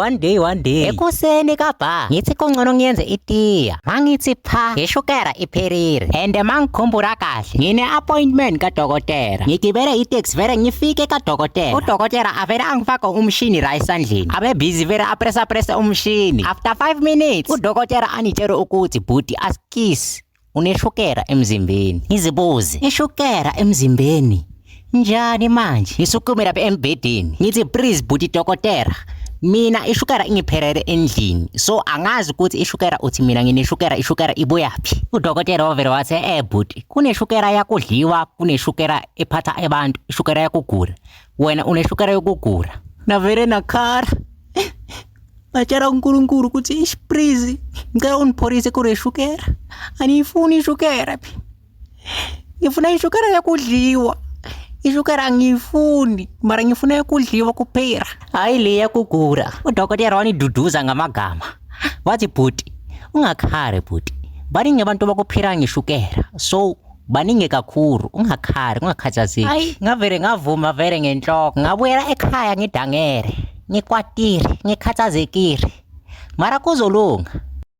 One day, one day. Ekuseni kabha ngithi kungcono ngiyenze itiya. Mangithi pha ngeshukera iphelile. And mangikhumbula kahle ngine appointment kadokotela. Ngigibele itaxi vele ngifike kadokotela. Udokotela avele angifaka umshini la esandleni. Abe busy vele apressa pressa umshini. After 5 minutes udokotela anitshele ukuthi bhuti askisi uneshukera emzimbeni. Ngizibuze, ishukera emzimbeni njani manje? Ngisukume lapha embhedeni ngithi please bhuti dokotela, mina ishukera ingiphelele endlini, so angazi ukuthi ishukera uthi mina ngineshukera, ishukera ibuyaphi? Udokotela wavele wathi bhuti, kuneshukera yakudliwa, kuneshukera ephatha abantu, ishukera yakugula, wena uneshukera yokugula. Navele nakhala, ngatshela uNkulunkulu ukuthi ish please ngicela ungipholise kule shukera, angiyifuni ishukera, ngifuna ishukera yakudliwa, ishukera angiyifuni mara ngifuna yakudliwa kuphela, hayi le yakugula. Udokotela waniduduza ngamagama wathi bhuti ungakhali bhuti, baningi abantu abakuphila ngeshukera, so baningi kakhulu, ungakhali, ungakhathazeki. Hayi, ngavele ngavuma vele ngenhloko, ngabuyela ekhaya ngidangere, ngikwatile, ngikhathazekile, mara kuzolunga.